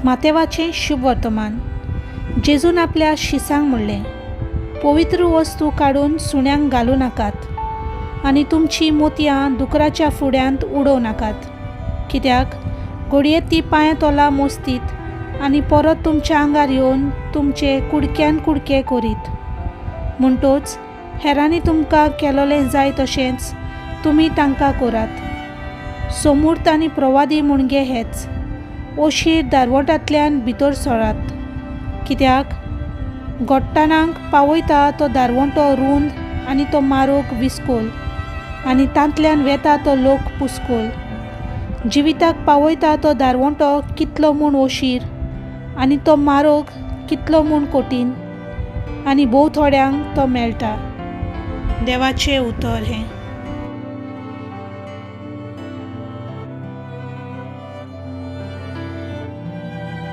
मातेवाचें शुभवर्तमान. जेजून आपल्या शिसांक म्हणलें, पवित्र वस्तू काडून सुण्यांक घालूं नाकात आनी तुमचीं मोतयां दुकराच्या फुड्यांत उडोवं नाकात, कित्याक घडये ती पांयां तोला मोस्तीत आनी परत तुमच्या आंगार येवन तुमचे कुडक्यान कुडके करीत. म्हणटोच हेरांनी तुमकां केलोलें जाय तशेंच तुमी तांकां करात. सोमूर्त आनी प्रवादी मुणगे हेच ओशीर दारवटांतल्यान भितर सरात, कित्याक गोट्टाणांक पावयता तो दारवंटो रूंद आनी तो मारोग विस्कोल आनी तांतल्यान वेता तो लोक पुस्कोल. जिविताक पावयता तो दारवंटो कितलो म्हूण ओशीर आनी तो मारोग कितलो म्हूण कठीण आनी भोव थोड्यांक तो मेळटा. देवाचें उतर हें.